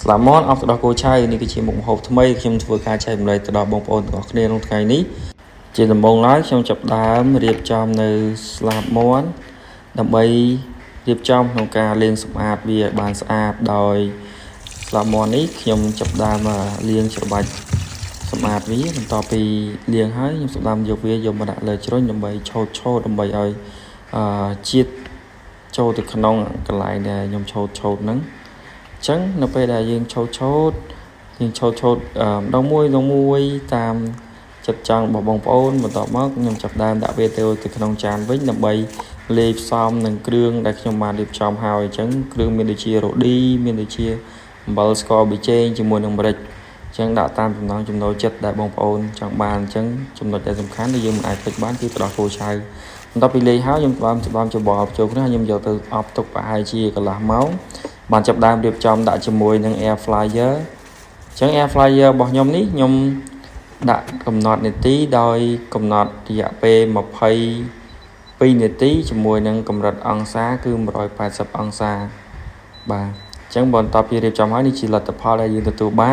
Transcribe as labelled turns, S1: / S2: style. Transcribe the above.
S1: ស្លាបមាន់អប់ទឹកដោះគោឆៅនេះគឺជាមុខម្ហូបថ្មីខ្ញុំធ្វើការចែករំលែកទៅដល់បងប្អូនទាំងអស់គ្នាក្នុងថ្ងៃនេះជាដំបូងឡើយខ្ញុំចាប់ផ្ដើមរៀបចំនៅស្លាបមាន់ដើម្បីរៀបចំក្នុងការលាងសម្អាតវាឲ្យបានស្អាតដោយស្លាបមាន់នេះខ្ញុំចាប់ផ្ដើមលាងច្របាច់សម្អាតវាបន្ទាប់ពីលាងហើយខ្ញុំចាប់ផ្ដើមយកវាយកមកដាក់លើជ្រុញដើម្បីឆូតឆូតដើម្បីឲ្យអឺជាតិចូលទៅក្នុងកន្លែងដែលខ្ញុំឆូតឆូតហ្នឹងអញ្ចឹងនៅពេលដែលយើងឆូតឆូតយើងឆូតឆូតម្ដងមួយម្ដងមួយតាមចិត្តចង់របស់បងប្អូនបន្ទាប់មកខ្ញុំចាប់ដើមដាក់វាទៅទៅក្នុងចានវិញដើម្បីលាយផ្សំនឹងគ្រឿងដែលខ្ញុំបានរៀបចំហើយអញ្ចឹងគ្រឿងមានដូចជារ៉ូឌីមានដូចជាអំបិលស្ករប៊ីចេងជាមួយនឹងម្រេចអញ្ចឹងដាក់តាមចំណង់ចំណូលចិត្តដែលបងប្អូនចង់បានអញ្ចឹងចំណុចដែលសំខាន់ដែលយើងមិនអាចភ្លេចបានគឺទឹកដោះគោឆៅបន្ទាប់ពីលាយហើយខ្ញុំបានច្បាមច្របល់ចូលគ្នាខ្ញុំយកទៅអប់ទុកប្រហែលជាកន្លះម៉ោងបានចាប់ដើមរៀបចំដាក់ជាមួយនឹង air fryer អញ្ចឹង air fryer របស់ខ្ញុំនេះខ្ញុំដាក់កំណត់នាទីដោយកំណត់រយៈពេល22នាទីជាមួយនឹងកម្រិតអង្សាគឺ180អង្សាបាទអញ្ចឹងបន្ទាប់ពីរៀបចំហើយនេះជាលទ្ធផលដែលយើងទទួលបាន។